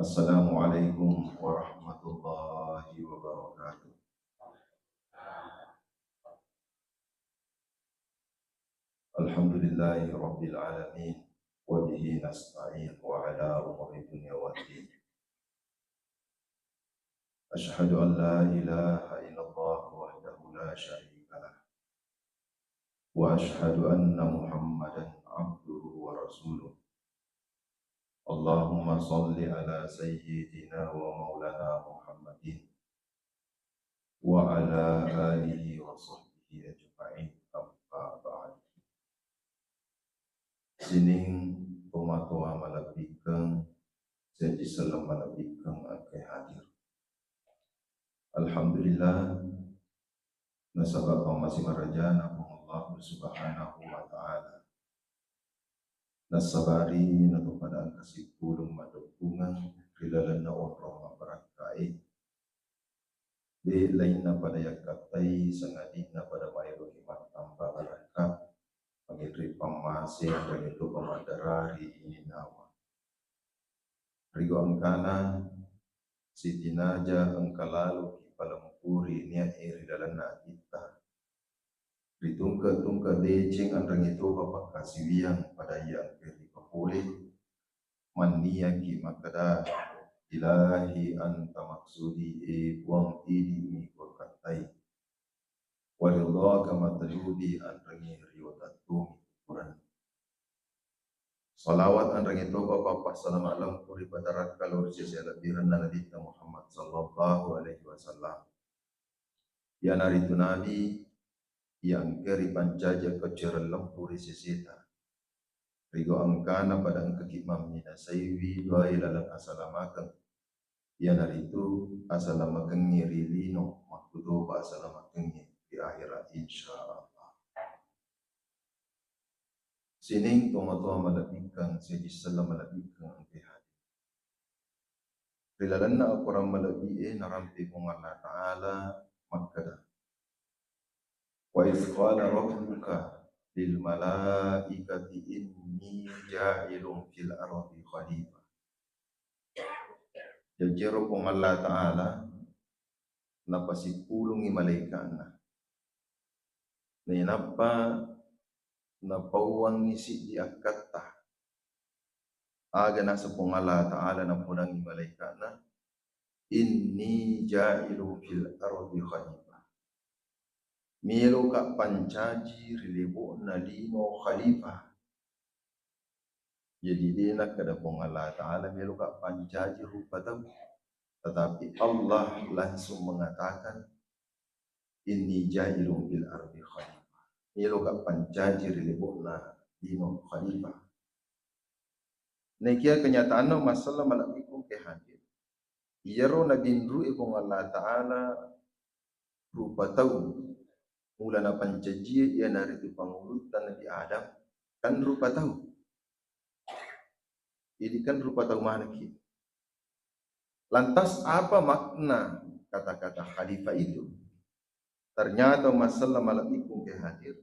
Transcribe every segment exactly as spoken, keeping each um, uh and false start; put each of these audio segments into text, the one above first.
Assalamualaikum warahmatullahi wabarakatuh. Alhamdulillahi rabbil alamin, wa bihi nasta'in wa ala umuri dunya waddin. Asyhadu an la ilaha illallah wahdahu la syarika lah, wa asyhadu anna Muhammadan abduhu wa rasuluh. Allahumma salli ala sayyidina wa maulana Muhammadin wa ala alihi wa sahbihi ajma'in, amma ba'd. Sining tomatoa malebbikkeng, siaji selleng malebbikkeng engkae hadir. Alhamdulillah, nasaba pammasé marajana Puang Allah Subhanahu wa Ta'ala. Nassabari natopada engka sippulung maddeppungeng ri lalenna onrong mabbarakkaé. Dé lainna pada yakkattai, sangadinna pada maéloki mattamba barakka, maginring pammasé, anré métopa maddarari ininnawa. Rigo engkana, sitinaja engka laloki palempuri niaé ri lalenna atitta. Ritungke-tungke deceng anrengngé topa pakkasiwiang pada iya engkaé ripapolé, manniaki makkeda, "Ilahi anta maksudi, é Puang, idi'mi kuakkattai. Wa ridhaka matlubi, anrengngé riyotattomi ukurenna." Salawat anrengngé topa pappassalama lempu ri patarakka lao ri sesé alebbirenna Nabitta Muhammad sallallahu alaihi wasallam. Iyanaritu Nabi iya engkaé ripancaji akkacoereng lempu ri seséta. Rigo engkana pada engkaki mamminasaiwi duaé laleng asalamakeng. Iyanaritu asalamakengngé ri lino, makkutopa asalamakengngé ri ahéra, insyaallah. Sining tomatoa malebbikkeng, siaji selleng malebbikkeng engkaé hadir. Ri lalenna akorang malebbié narampé Puang Allah Ta'ala makkeda, "Wa idz qala rabbuka lil malaikati inni ja'ilun fil ardi khalifah." Jajéro Puang Allah Ta'ala napasippulungngi malaika'na. Nainappa napauwangngi siddi akkatta. Aga naseng Puang Allah Ta'ala napodangngi malaika'na, "Inni ja'ilun fil ardi khalifah." Méloka pancaji ri lebo'na lino khalifah. Jadi, dé nakkeda Puang Allah Ta'ala méloka pancaji rupa tau, tetapi Allah langsung mengatakan, "Inni ja'ilun fil ardi khalifah." Méloka pancaji ri lebo'na lino khalifah. Naikia kenyataanna, massala malebbiku engkaé hadir, iyaro nabinru'é Puang Allah Ta'ala rupa tau, mula napancajié iyanaritu pangulutta Nabi Adam, kan rupa tau. Jadi kan rupa tau manekki. Lantas apa makna kata-kata khalifah itu? Ternyata massala malebbiku engkaé hadir,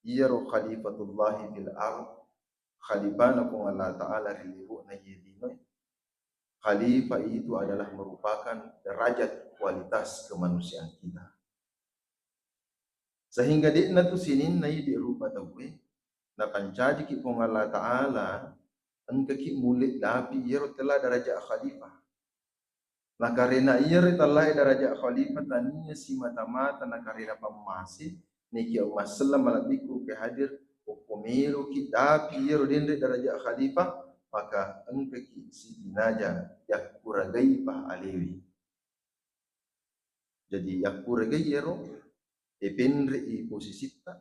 iyaro khalifatullahi fil ard, khalifana Puang Allah Ta'ala ri lebo'na iye linoé. Khalifah itu adalah merupakan derajat kualitas kemanusiaan kita. Sehingga dé'na tu sininna idi rupa tauwé, napancajiki Puang Allah Ta'ala, engkaki mulé dapi iyaro tella derajat khalifah. Nakarena iyaro tellaé derajat khalifah tania simata-mata nakarena pammasé, naikia massala malebbiku engkaé hadir, okko méloki dapi iyaro dénré derajat khalifah, maka engkaki sitinaja yakkuragaipa aléwé. Jadi, yakkuregai iyaro, épenre'i posisitta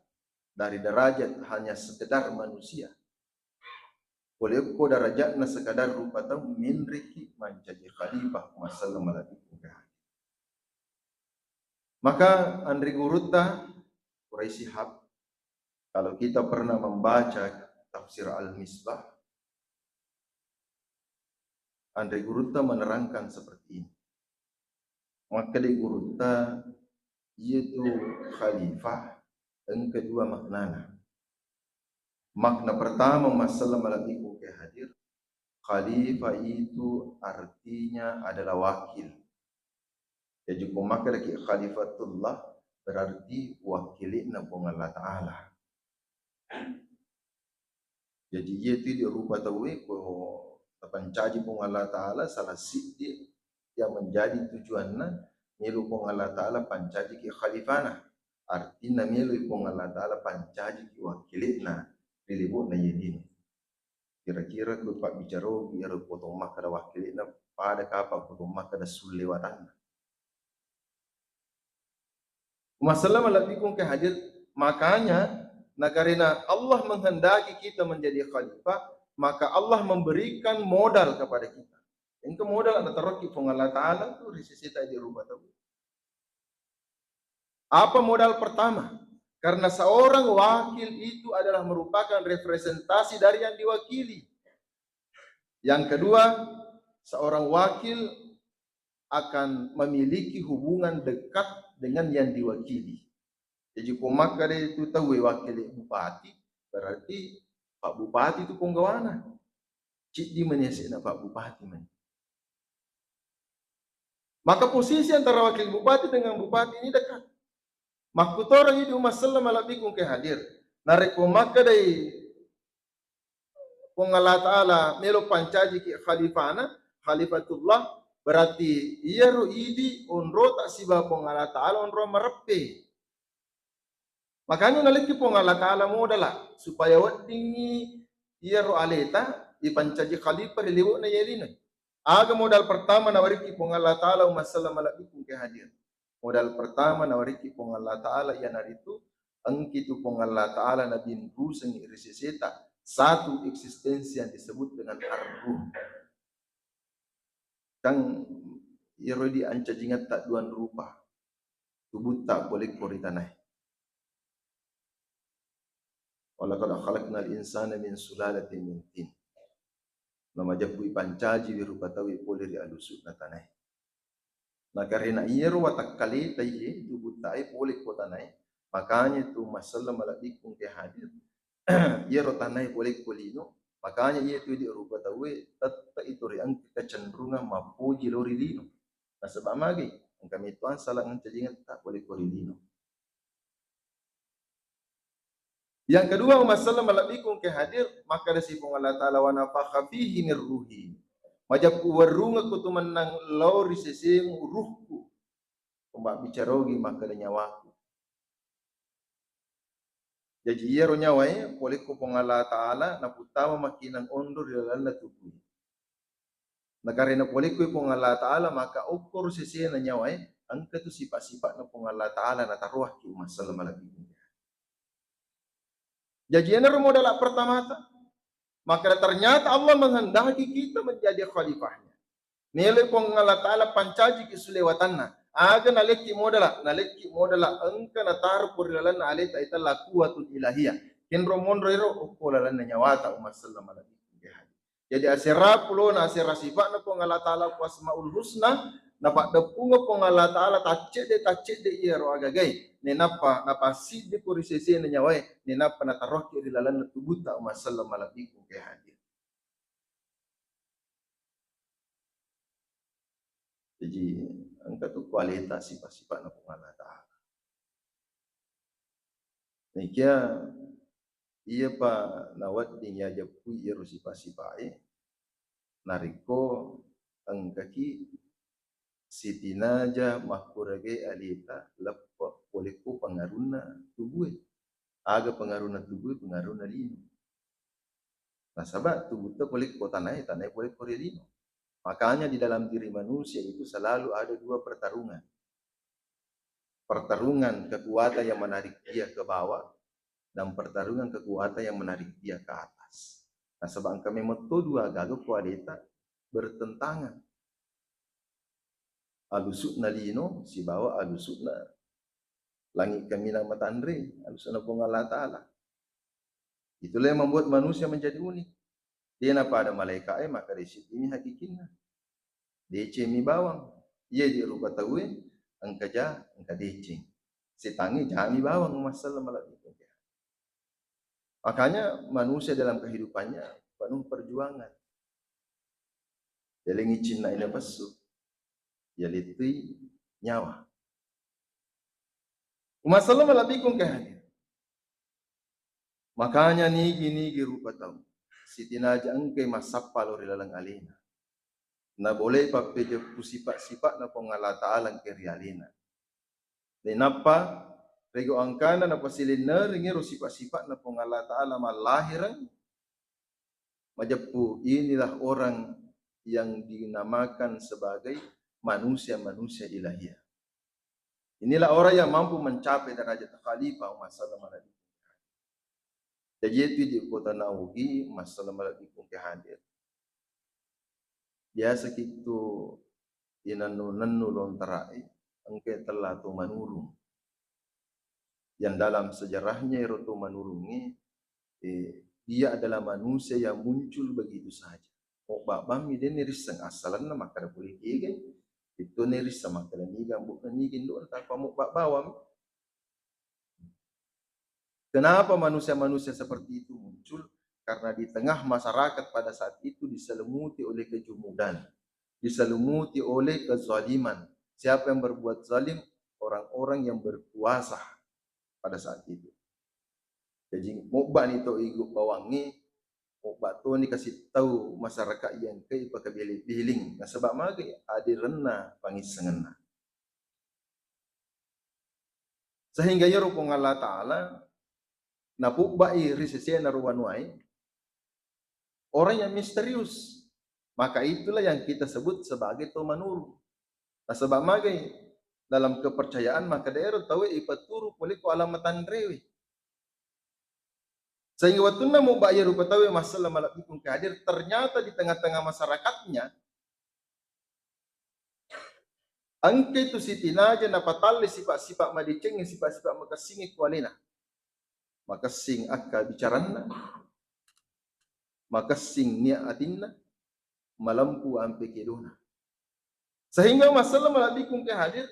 dari derajat hanya sekedar manusia. Polé okko derajatna sekadar rupa tau, ménréki mancaji khalifah, massala malebbiku engkaé hadir. Maka anré gurutta Quraisy Shihab, kalau kita pernah membaca tafsir Al-Misbah, anré gurutta menerangkan seperti ini. Makkeda gurutta, iyatu khalifah engka dua maknana. Makna pertama, massala malebbiku engkaé hadir, Khalifah itu artinya adalah wakil. Jaji ko makkedaki khalifatullah, berarti wakkilikna Puang Allah Ta'ala. Jaji, iya tu idi rupa tauwe ko tapancaji Puang Allah Ta'ala, salah siddi yang menjadi tujuanna melo Puang Allah Ta'ala pancajiki khalifana. Artinya melo Puang Allah Ta'ala pancajiki wakkilikna ri lebo'na iye lino. Kira-kira ko pabbicaroki ero potong makkeda wakkilikna, pada kapang potong makkeda sulle watanna. Umma selleng malebbiku engka hadir, makanya nakarena Allah menghendaki kita menjadi khalifah, maka Allah memberikan modal kepada kita. Engka modal natarokki Puang Allah Ta'ala tu ri seseta idi rupa tau. Apa modal pertama? Karena seorang wakil itu adalah merupakan representasi dari yang diwakili. Yang kedua, seorang wakil akan memiliki hubungan dekat dengan yang diwakili. Jaji ko makkeda tu tauwe wakkili bupati, berarti Pak Bupati tu ponggawana. Ciddi mani ase'na Pak Bupati mani. Maka posisi antara wakil bupati dengan bupati ini dekat. Makkutorang idi umma selleng malebbiku engka hadir. Narekko makkedai Puang Allah Ta'ala melo pancajiki khalifana, khalifatullah, berarti iyaro idi onrota sibawa Puang Allah Ta'ala onrong mareppe. Makanya nalekki Puang Allah Ta'ala modala supaya weddingngi iyaro aleta ipancaji khalifah ri lebo'na iye lino. Aga modal pertama nawarikki Puang Allah Ta'ala umma selleng malebbiku engka hadir. Modal pertama nawarikki Puang Allah Ta'ala iyanaritu engkitu Puang Allah Ta'ala nabinrusengngi ri seseta satu eksistensi yang disebut dengan ar-ruh. Kan iyaro idi ancajingetta duang rupa, tubutta polekko ri tanae. Walaqad khalaqnal insana min sulalatin min tin. Namajeppu ipancajiwi rupa tauwe pole ri alusu'na tanae. Nakarena iyaro watakkaleta iye tubuttae pole ko tanae, makanya tu umma selleng malebbiku engka hadir. Iyaro tanae pole ko lino, makanya iya tu idi rupa tauwe tette itu ri engka kecenderungan mappoji lao ri lino. Nasaba magi? Engka metto angsala ancajingetta pole ko ri lino. Yang kedua, umma selleng malebbiku engka hadir, makkedasi Puang Allah Ta'ala, "Wa nafakha fihi min ruhi." Majeppu werrungekko tu mennang lao ri sesemu ruhku, pembabicara ogi makkeda nyawaku. Jaji iyaro nyawae polekko Puang Allah Ta'ala naputtama makkinang onro ri lalenna tubuh. Nakarena polekkoi Puang Allah Ta'ala, maka okkoro sesena nyawae, engka tu sipa-sipa'na Puang Allah Ta'ala nataroakki umma selleng malebbiku. Jaji enaro modala pertamata, maka ternyata Allah menghendaki kita menjadi khalifahnya. Neloi Puang Allah Ta'ala pancajiki sulewatanna. Aga nalekki modala, nalekki modala engka nataro ko ri lalenna aleta itella kuwatun ilahiyah. Kenro monro ero okko lalenna nyawata umma selleng malebbiku. Jadi asera pulona, asera sipa'na Puang Allah Ta'ala ko Asmaul Husna, napaddeppungeng Puang Allah Ta'ala taccedde-taccedde iyaro agagae, nenappa napassiddi ko ri sesena nyawae, nenappa nataroakki ri lalenna tubutta umma selleng malebbiku engka hadir. Jaji engka tu kualita sipa-sipa'na Puang Allah Ta'ala. Naekia iyapa nawedding yajeppui iyaro sipa-sipae, narekko engkaki sitinaja makkuragai aleta leppe polekko pengarunna tubue. Aga pengarunna tubue? Pengarunna lino. Nasaba tubutta polekko tanae, tanae polekko ri lino. Makanya di dalam diri manusia itu selalu ada dua pertarungan. Pertarungan kekuatan yang menarik dia ke bawah dan pertarungan kekuatan yang menarik dia ke atas. Nasaba engka memang to dua gaga kualeta bertentangan. Alusu'na lino sibawa alusu'na langit kaminang matanre, alusu'na Puang Allah Ta'ala. Itulah yang membuat manusia menjadi unik. De napada malaika'e makkeda siddimi hakikinna. Decengmi bawang. Iya di rupa tauwe engka ja, engka deceng. Setangnge jami bawang umma selleng malebbiku. Makanya manusia dalam kehidupannya penuh perjuangan. Yalengngi cinna ina pessu, yalettui nyawa. Umma selleng malebbiku engka hadir. Makanya nigi-nigi rupa tau sitinaja engkai massappa lao ri laleng alena. Nabolei pappejeppu sipa-sipa'na Puang Allah Ta'ala engkai ri alena. Nainappa rego angkana napasilennereng ero sipa-sipa'na Puang Allah Ta'ala mallahireng, majeppu, inilah orang yang dinamakan sebagai manusia-manusia ilahiyah. Inilah orang yang mampu mencapai derajat khalifah, Umma selleng malebbiku. Jaji itu di kota Naogi, Umma selleng malebbiku engka hadir. Biasa kittu inannu-nannu lontara'e, engka tella to manurung. Yang dalam sejarahnya ero to manurungnge, eh, dia adalah manusia yang muncul begitu saja. Mobba bammi, denne risseng assalenna makkeda pole kegai, itu ne risseng makkeda niga ambo'na, niga indo'na, tappa mobba bawang. Kenapa manusia-manusia seperti itu muncul? Karena di tengah masyarakat pada saat itu diselimuti oleh kejumudan, diselimuti oleh kezaliman. Siapa yang berbuat zalim? Orang-orang yang berkuasa pada saat itu. Jaji, mobba ni to igu bawangnge, mobba to ni kasi tau masyarakat yang ke ipakabili-biling. Nasaba magai? Adirenna pangissengenna. Sehingga iyaro Puang Allah Ta'ala napubbai ri sesena ro wanuae orang yang misterius. Maka itulah yang kita sebut sebagai to manurung. Nasaba magai? Dalam kepercayaan makkeda ero tauwe ipaturu pole ko alam matanrewe. Sehingga wettunna mubba iya rupa tauwe, Umma selleng malebbiku engka hadir, ternyata di tengah-tengah masyarakatnya engka itu sitinaja napatalle sipa-sipa madecengnge, sipa-sipa makessingnge ku alena. Makessing akka bicaranna, makessing nia atinna, malempu ampe kedona. Sehingga Umma selleng malebbiku engka hadir,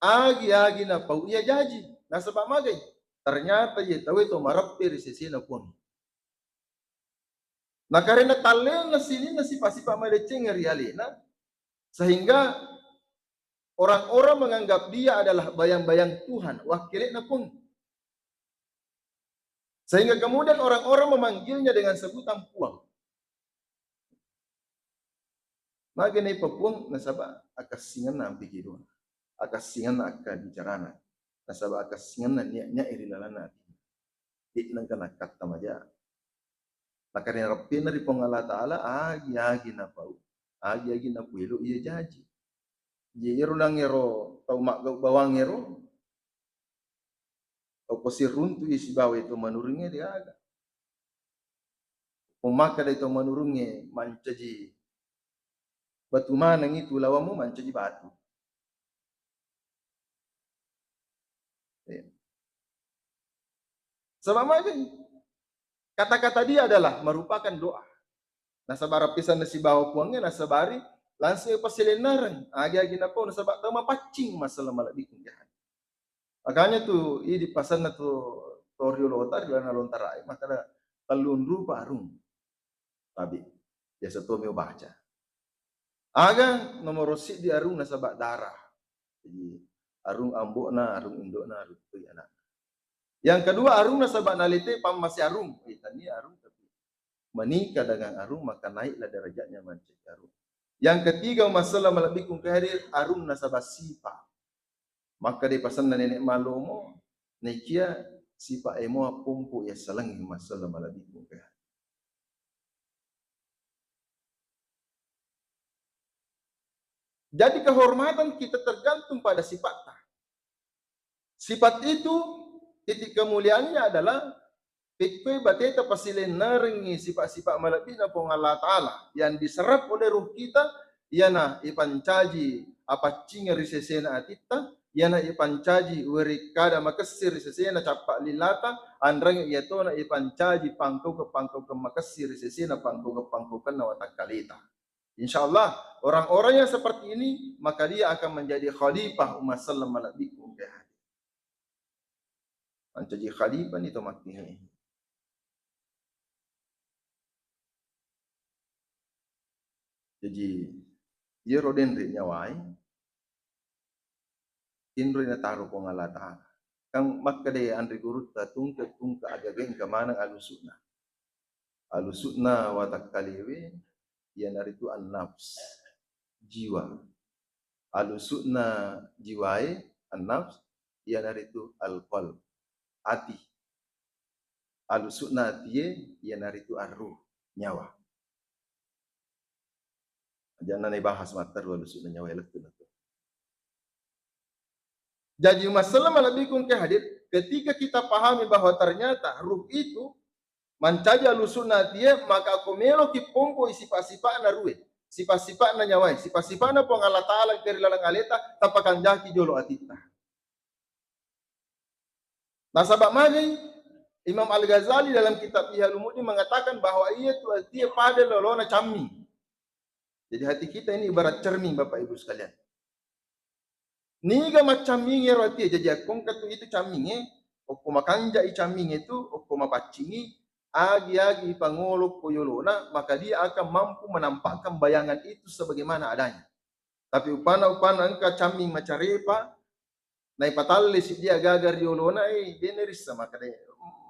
agi-agi napau iya jaji. Nasaba magai? Ternyata iya tauwe to mareppe ri sesena Puang. Nakarena tallenna sininna sipa-sipa madeceng ri alena, sehingga orang-orang menganggap dia adalah bayang-bayang Tuhan, wakkele'na Puang. Sehingga kemudian orang-orang memanggilnya dengan sebutan Puang. Magi naipa Puang? Nasaba akessingenna ampe kedona, akessingenna akka bicarana, nasaba akessingenna nia-nia ri lalanna ati. De'na engka nakkatta maja. Nakarena reppena ri Puang Allah Ta'ala, agi-agi napau, agi-agi napuelo iya jaji. Jadi ero nangero tau maggau bawang ero, okko siruntu i sibawa itu manurungnge degaga. Ummakkeda itu manurungnge mancaji batu maneng itu lawamu mancaji batu. Iya. Saba magai? Kata-kata dia adalah merupakan doa. Nasaba rappisanna sibawa Puangnge, nasabari langsung pasilennereng agi-agi napau, nasaba tau mapaccing masalah malebbiku jahat. Makanya tu idi pasanna tu toriolota ri lana lontarai, makkeda tellung rupa arung. Tabe biasa to meo baca. Aga nomoro siddi arung nasaba darah. Jadi arung ambo'na, arung indo'na, arung toi anakna. Yang kedua, arung nasaba nalete pammase arung. Eh, tania arung, tapi menikah dengan arung maka naiklah derajatnya menjadi arung. Yang ketiga, masalah malebbiku engka hadir, arung nasaba sipa. Makkeda pasanna Nenek Malomo, naikia sipa emoa pompo iya salengngi, masalah malebbiku engka hadir. Jadi kehormatan kita tergantung pada sipatta. Sifat itu, titik kemuliaannya adalah pekkoi bateta pasilennerengngi sifat-sifat malebbi'na Puang Allah Ta'ala yang diserap oleh ruh kita, iyana ipancaji apaccingeng ri sesena atitta, iyana ipancaji werekkada makessing ri sesena cappa lilata, anreng iyatona ipancaji pangkaukeng-pangkaukeng makessing ri sesena pangkaukeng-pangkaukenna watakkaleta. Insya Allah, orang-orang yang seperti ini, maka dia akan menjadi khalifah umma selleng malebbiku engka hadir. Mancaji khalifah ni to makkehe. Jadi, iyaro denre nyawae, inroi nataro Puang Allah Ta'ala. Kan makkeda anre gurutta, tungke-tungke agaga engka maneng alusu'na. Alusu'na watakkalewe, iyanaritu an-nafs, jiwa. Alusu'na jiwae, an-nafs, iyanaritu al-qalb, ati. Alusu'na atie, iyanaritu ar-ruh, nyawa. Janna naibahas matteru alusu'na nyawa lettu na tu. Jadi, masalah malebbiku engka hadir, ketika kita pahami bahwa ternyata ruh itu mancaji alusu'na atie, maka ko meloki pompoi sipa-sipa'na ruhe, sipa-sipa'na nyawae, sipa-sipa'na Puang Allah Ta'ala engka ri laleng aleta, tapakanjaki jolo atitta. Nasaba magai Imam Al-Ghazali dalam kitab Ihya Ulumuddin mengatakan bahwa iyatu atie pada lolona camming. Jadi hati kita ini ibarat cermin, Bapak Ibu sekalian. Niga maccammingi ero atie, jadi akkongka tu itu camminge, okko makanjai camminge tu, okko mapaccingi, agi-agi ipangolo ko yolona, maka dia akan mampu menampakkan bayangan itu sebagaimana adanya. Tapi upana-upana engka camming macarepa, naipatalle siddi agaga ri yolona, eh, dena rissa makkeda,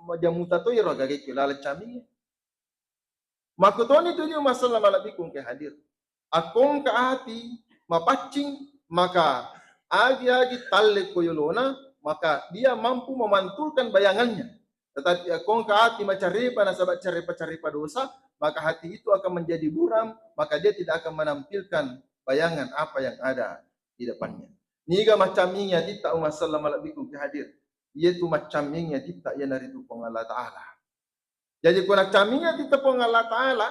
majamuta to iyaro agaga ikko laleng camminge. Makkutoni tu di masalah malebbiku engka hadir. Akkongka ati mapaccing, maka agi-agi talle ko yolona, maka dia mampu memantulkan bayangannya. Tetapi akkongka ati macarepa nasaba carepa-carepa dosa, maka hati itu akan menjadi buram, maka dia tidak akan menampilkan bayangan apa yang ada di depannya. Niga maccammingi atitta umma selleng malebbiku engka hadir. Iyatu maccammingi atitta iyanaritu Puang Allah Ta'ala. Jadi ko naccammingi atitta Puang Allah Ta'ala,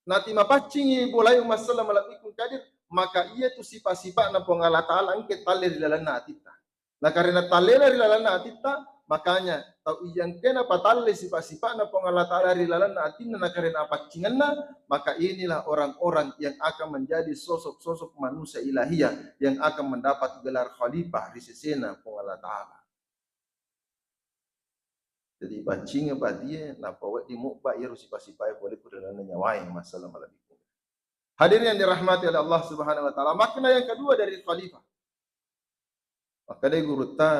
nati mapaccingi bolai umma selleng malebbiku engka hadir, maka iyatu sipa-sipa'na Puang Allah Ta'ala engka talle ri lalenna atitta. Nakarena tallela ri lalenna atitta, makanya tau iya engkae napatalle sipa-sipa'na Puang Allah Ta'ala ri lalenna atinna nakarena apaccingenna, maka inilah orang-orang yang akan menjadi sosok-sosok manusia ilahiyah yang akan mendapat gelar khalifah ri sesena Puang Allah Ta'ala. Jadi paccingeng patie, nappa wedding mubba iyaro sipa-sipae pole ko ri lalenna nyawae, masalah malebbiku. Hadirin yang dirahmati oleh Allah Subhanahu wa Ta'ala, makna yang kedua dari khalifah. Makkedai gurutta,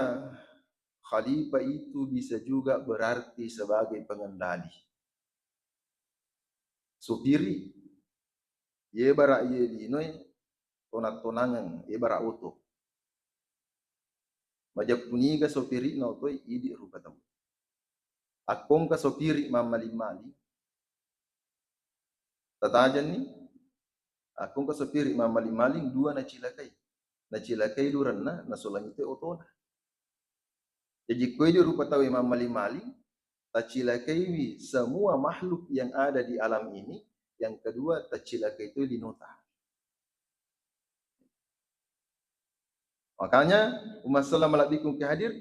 khalifah itu bisa juga berarti sebagai pengendali. Supiri, ye bara ye linoe tonang-tonangeng, ye bara oto. Majeppu niga sopiri'na otoe, idi rupa tau. Akkongka sopiri mammaling-maling, tatajenni, akkongka sopiri mammaling-maling, dua nacilakai. Nacilakai lurenna, nasolangi toi otona. Jaji ko idi rupa tauwe mammaling-maling, tacilakaiwi semua makhluk yang ada di alam ini, yang kedua tacilakai toi linota. Makanya, umma selleng malebbiku engka hadir,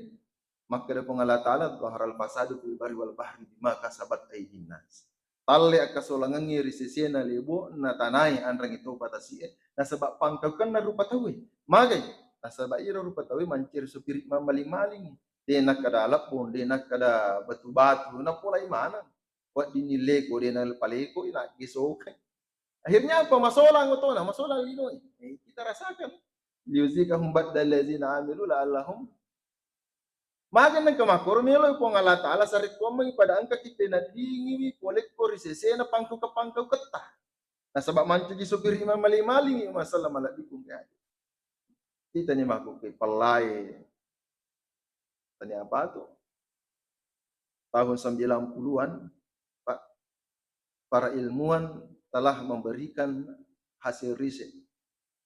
makkeda Puang Allah Ta'ala, "Dhaharal fasadu fil barri wal bahri bima kasabat aidin nas." Talle akkasolangengnge ri sesena lebo'na tanae anrengnge topa tasi'e, nasaba pangkaukenna rupa tauwe. Magai? Nasaba iro rupa tauwe manceri sopiri mammaling-malingngi. De nakkeda lebbong, de nakkeda batu-batu, napolai maneng. Weddinni leko, de napalekoi, naggesokai. Akhirnya apa? Masolang otona, masolang linoe. Eh, kita rasakan. "Liyuziqahum ba'dallazina amilu la'allahum." Maga nengka makkoro meloi Puang Allah Ta'ala sarekkoammengngi pada engkaki peneddingiwi polekko ri sesena pangkauke-pangkauketta. Nasaba mancaji sopiri mammaling-malingngi, umma selleng malebbiku engka hadir. Itani makkukkue pellae. Tania apa tu? Tahun sembilan puluhan, Pak, para ilmuwan telah memberikan hasil riset.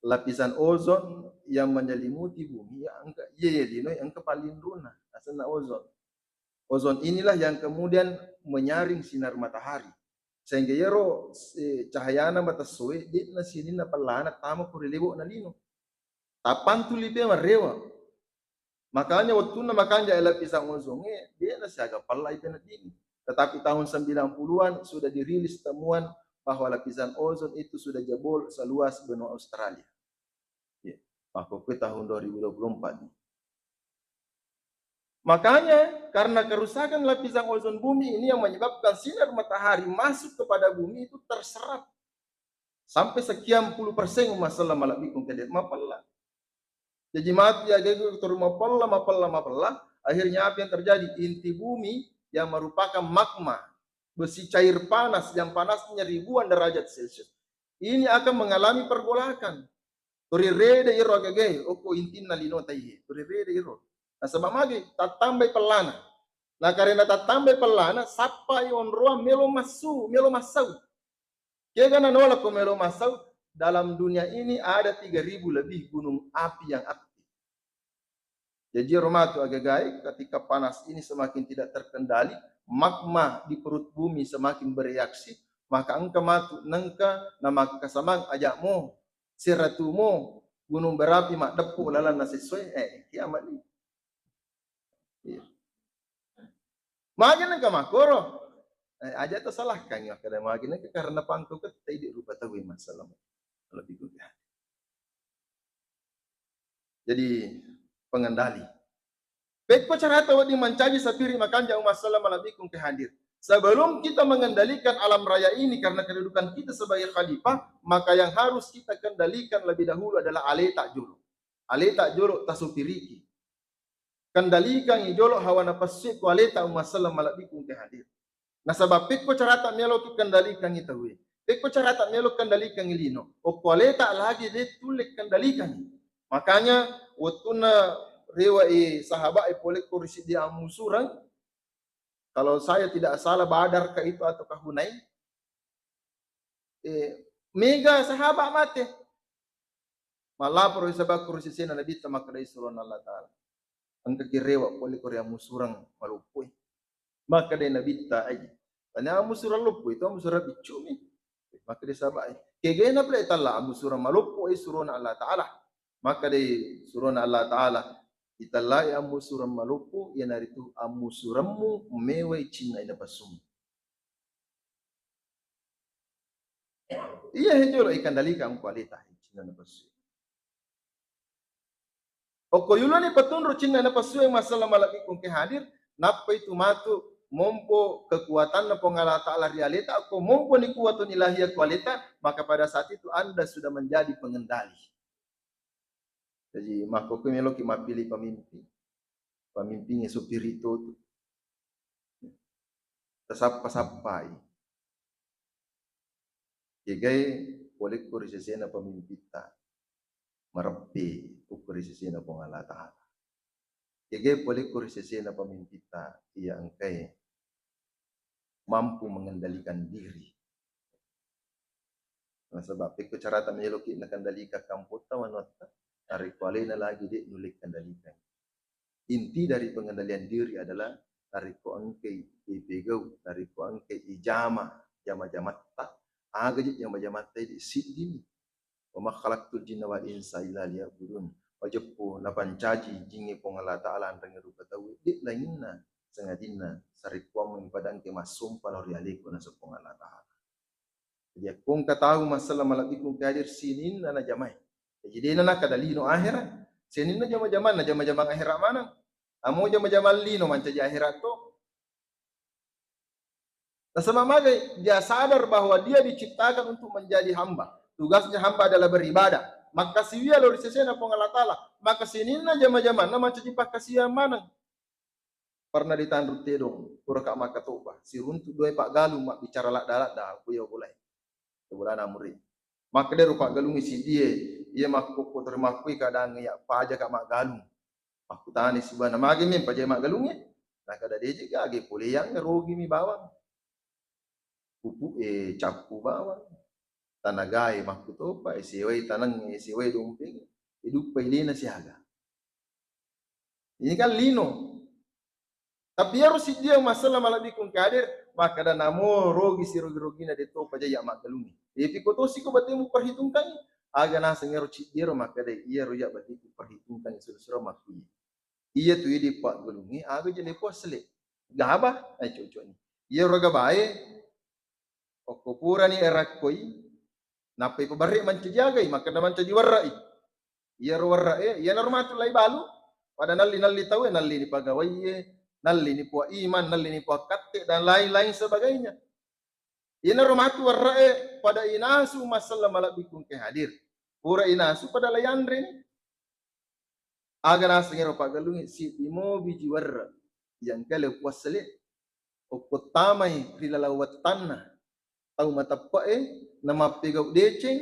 Lapisan ozon yang menyelimuti bumi, ya, engka, iya, iya, lino, engka paling runa, asenna ozon. Ozon inilah yang kemudian menyaring sinar matahari. Sehingga iyaro, eh, cahayana matessoe, de'na sininna pellana tama ko ri lebo'na lino. Tappantu lipe marrewa. Makanya wettunna makanja lapisan ozongnge, de'na siaga pellai peneddingi. Tetapi tahun sembilan puluhan sudah dirilis temuan bahwa lapisan ozon itu sudah jebol seluas benua Australia. Ya, makkokkoe tahun dua ribu dua puluh empat. Makanya, karena kerusakan lapisan ozon bumi ini yang menyebabkan sinar matahari masuk kepada bumi itu terserap. Sampai sekian puluh persen, umma selleng malebbiku engka de mapella. Jaji matu ya gego terus mapella, mapella, mapella. Akhirnya apa yang terjadi? Inti bumi yang merupakan magma, besi cair panas yang panasnya ribuan derajat Celcius, ini akan mengalami pergolakan. Turi rede iro agagae, okko intinna lino taiye. Turi rede iro. Nasaba magi tattambai pellana. Nah, karena tattambai pellana, sappai onroang melo massu, melo massau. Kega nanolako melo massau? Dalam dunia ini ada tiga ribu lebih gunung api yang aktif. Jaji ero matu agagae, ketika panas ini semakin tidak terkendali, magma di perut bumi semakin bereaksi, maka engka matu nengka namakkasamang aja'mo, seratumo, gunung berapi maddeppu lalanna sessoe, eh, kiamat ni. Iya. Magi nengka makkoro? Eh, aja tasalahkangngi makkeda magi nengka karena pangko kettai di rupa tau masalah. Lebih gue. Jadi pengendali. Pekko carata wedding mancaji sapiri makanja umma selleng malebbiku engka hadir. Sebelum kita mengendalikan alam raya ini karena kedudukan kita sebagai khalifah, maka yang harus kita kendalikan lebih dahulu adalah aleta jolo. Aleta jolo tasupiriki. Kendalikangngi jolo hawa napassu ko aleta umma selleng malebbiku engka hadir. Nasaba pekko carata meloki kendalikangngi tauwe, pekko carata melo kendalikangngi lino, okko aleta lagi de tulle kendalikangngi. Makanya wettunna rewa e sahaba e pole ko ri siddi ammusureng, kalau saya tidak salah Badar ka itu atau ka Hunain, eh, mega sahaba mate. Mallaporo sahaba ko ri sesena Nabitta makkeda surona Allah Ta'ala. Engka ki rewa pole ko ri ammusureng maloppoi. Makkeda Nabitta aji. Tania ammusureng loppoi, itu ammusureng biccumi. Makkeda sahabat, kegena pale talla ammusureng maloppo e surona Allah Ta'ala. Makkeda surona Allah Ta'ala, itallai ammusureng maloppo, iyanaritu ammusuremmu mewai cinna ina passumu. Iya he jolo ikendalikan ko aleta cinna ina passu. Okko yuloni petunru cinna napassu e masalah malebbiku engka hadir, nappa itu matu mompo kekuatanna Puang Allah Ta'ala ri aleta, okko mompo ni kuwatun ilahiyah ku aleta, maka pada saat itu Anda sudah menjadi pengendali. Jadi, makkokko meloki mappili pemimpin. Pemimpin yang supiri itu. Tasappa-sappai. Kegai polekko ri sesena pemimpitta, mareppe ukko ri sesena Puang Allah Ta'ala. Kegai polekko ri sesena pemimpitta, iya engkae mampu mengendalikan diri. Nasaba pekko carata meloki nakendalikan kampotta manuatta, narekko alena lagi de nulle kendalikan. Inti dari pengendalian diri adalah narekko engkai ipegau, narekko engkai ijama jama-jamatta, aga je jama-jamatta idi siddimi. Wa ma khalaqtul jinna wal insa illa liya'budun. Wajeppu napancaji jingnge Puang Allah Ta'ala anrengnge rupa tauwe, de lainna sangadinna sarekkuammengngi pada engke massompa lao ri aleku naseng Puang Allah Ta'ala. Jadi, akko engka tau masalah malebbiku engka hadir sininna najamai. Jadi, dena nakada lino akhirat. Sininna jama-jamanna, jama-jamang akhirat maneng. Amo jama-jamang lino mancaji akhirat to. Nasaba magai dia sadar bahwa dia diciptakan untuk menjadi hamba. Tugasnya hamba adalah beribadah. Makkasiwia lao ri sesena Puang Allah Ta'ala. Maka sininna jama-jamanna mancaji pakkasiwiang maneng. Pernah ditanru tedong, puraka makkatoba, siruntu doe paggalung mabbicara ladda-ladda, kuya bolai. Bolana muri. Makkeda ro paggalungnge siddie, iya makkokko terima kui kadang iya paja ka maggalung. Makkutani sibana, magi mi paja maggalungnge? Nakada deje gage poleyang rogi mi bawang. Pupu e cappu bawang. Tanagae makkutopa, e sewai taneng, e sewai dompeng, e duppai dena siaga. Ini kan lino. Tapi iyaro siddia masalah malebbiku engka hadir, makkada namo rogi sirogi-rogina de topa jai iya maggalungnge. Ipi ko tosi ko batemu perhitungkangngi. Aga naseng ero ciddiero makkada iyaro iya batemu perhitungkangngi sura-sura makkuye. Iya tu idi paggalungnge, aga je lepo asle. Gaba, eh cocok ni. Iyaro gabae, okko purani erakkoi, nappa ipabarre mancaji agai, makkeda mancaji warra'i. Iyaro warra'e, iyanaro matu lai balu, pada nalli-nalli tauwe, nalli ni pagawaiye, nalli ni pua iman, nalli ni pua katte, dan lain-lain sebagainya. Inaro matu warra'e pada inasu massalla malebbiku engka hadir. Pura inasu pada layanre ni. Aga naseng ero paggalungnge, siddi mobi ji warra yang kale puassale, okko tamai ri laleng wettanna tau mateppe'e, namappegau deceng,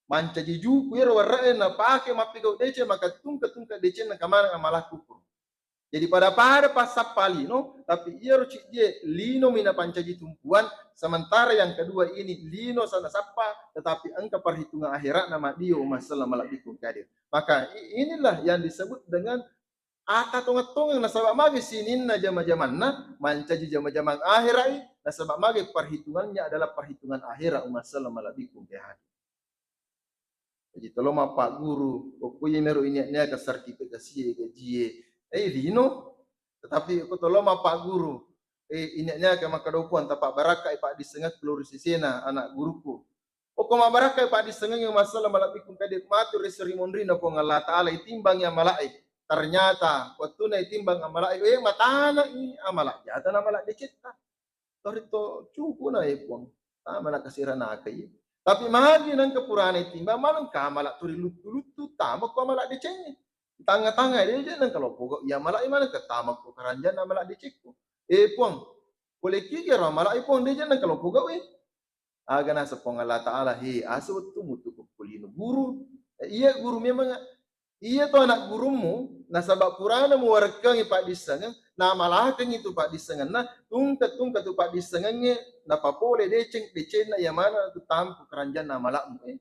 mancaji juku ero warra'e napake mappegau deceng, maka tungke-tungke decenna kamaneng amalakku ko. Jadi pada-pada passappa lino, tapi iyaro ciddie linomi napancaji tumpuan, sementara yang kedua ini lino sa nasappa, tetapi engka perhitungan akhiratna maddio massalla malebbiku engka hadir. Maka i-, inilah yang disebut dengan ata tongeng-tongeng, nasaba magi sininna jama-jamanna mancaji jama-jamang akhirat i, nasaba magi perhitungannya adalah perhitungan akhirat massalla malebbiku engka hadir. Jadi tolo mappagguru, okko iyemiro iniak-niaka sertifikasi e, gajie, eh, lino. Tetapi ko tolo mappagguru, eh, iniak-niaka makkeda, "Puang, tapabbarakkai paddissengekku lao ri sesena anak guruku." Okko mabbarakkai paddissengengnge massalla malebbiku engka hadir, matu ri seri monrinna Puang Allah Ta'ala, itimbangi amala'e. Ternyata wettuna itimbang amala'e, eh, matana'i amala jata na amala decetta. Torito cukuna, eh, Puang, tama nakasiranakai. Tapi magi nengka purana itimbang, manengka amala turi luttu-luttu, tama ko amala decengnge. Tangnga-tangnga deje nengka lopogau iya amala, manengka tama ko karanjanna amala decekku. Eh, Puang, pole kigero amala, eh, Puang, deje nengka lopogau, eh. Aga naseng Puang Allah Ta'ala, "He, asa wettu mutu ko kulino guru." Eh, iya guru memang, iya to anak gurummu, nasaba purana muwarekkengi paddissengeng, namalakengi tu paddissengenna, tungke-tungke tu paddissengengnge, napapole deceng, decenna iya maneng tu tampu keranjanna amala'mu, eh.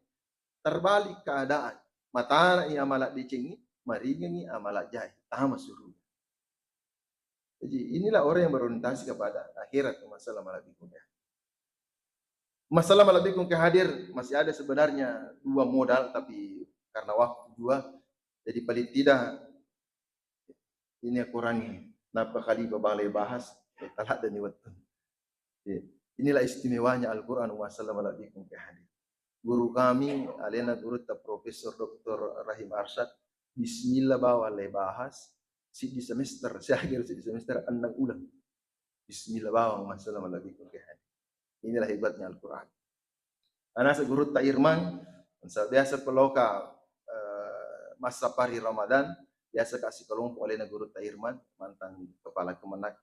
Terbalik keadaan. Matana'i amala decengngi, maringengi amala jahe, tama suruga. Jadi inilah orang yang berorientasi kepada akhirat, massalla malebbiku engka. Massalla malebbiku engka hadir, masih ada sebenarnya dua modal, tapi karena waktu juga, jadi paling tidak ini aku kurangi. Napa kali balai bahas, eh, taladani wettu. Iya. Inilah istimewanya Al-Quran, massalla malebbiku engka hadir. Guru kami, alena gurutta Profesor Doktor Rahim Arsyad, bismillah bawang le bahas, siddi semester, siaga siddi semester, enneng uleng. Bismillah bawang, massalla malebbiku engka hadir. Inilah hebatnya Al-Quran. Anasa gurutta Irman, sa-, biasa ko loka, eh, massapari Ramadan, biasa ka sikelompok alena gurutta Irman, mantan kepala kemenag.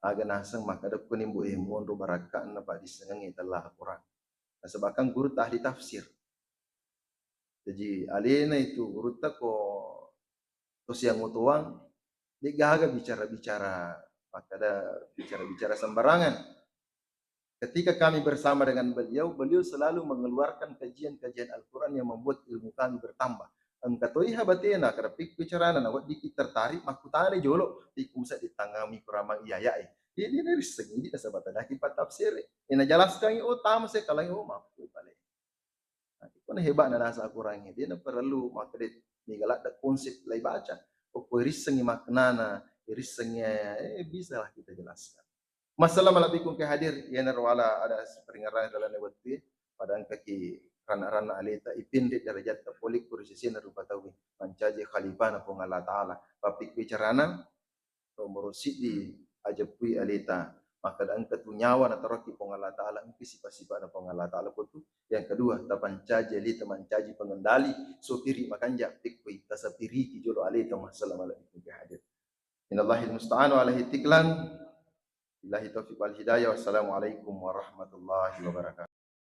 Aga naseng makkeda ko ni, mbo, eh, monro barakka'na paddissengengnge tella Al-Quran. Nasaba kan gurutta ahli tafsir. Jadi alena itu gurutta ko to siang otoang, de'gaga bicara-bicara, makkeda bicara-bicara sembarangan. Ketika kami bersama dengan beliau, beliau selalu mengeluarkan kajian-kajian Al-Quran yang membuat ilmu kami bertambah. Engka toi ha batena, kada pikku carana, naweddikki tertarik makkutana jolo, pikku musa ditangami kuramang iyaya'e. Jadi narissengi di nasaba tadaki pattafsiri. Ina jelaskan, oh, tama saya kalangi, oh, mampu balik. Nah, iko na hebatna nasa Al-Quran e, de' na perlu makkeda mega ladde konsep lai baca. Pokoknya irissengi maknana, irissengi, eh, bisalah kita jelaskan. Massalla malebbiku engka hadir, iyanaro ala ada siparingerrang ri lalenna wettu e, pada engkaki ranna-ranna aleta, ipenre darajatta pole ko ri sesena rupa tauwe, mancaji khalifana Puang Allah Ta'ala. Pappikkui carana, nomoro siddi, ajeppui aleta. Makkeda engka tu nyawa nataroki Puang Allah Ta'ala, engka sifat-sifatna Puang Allah Ta'ala ko tu. Yang kedua, tapancaji aleta mancaji pengendali, sopiri makanja, pekkoi tasapiriki jolo aleta, massalla malebbiku engka hadir. Minallahil musta'an wa alaihi tiklan. Billahi taufiq wal hidayah. Wassalamualaikum warahmatullahi wabarakatuh.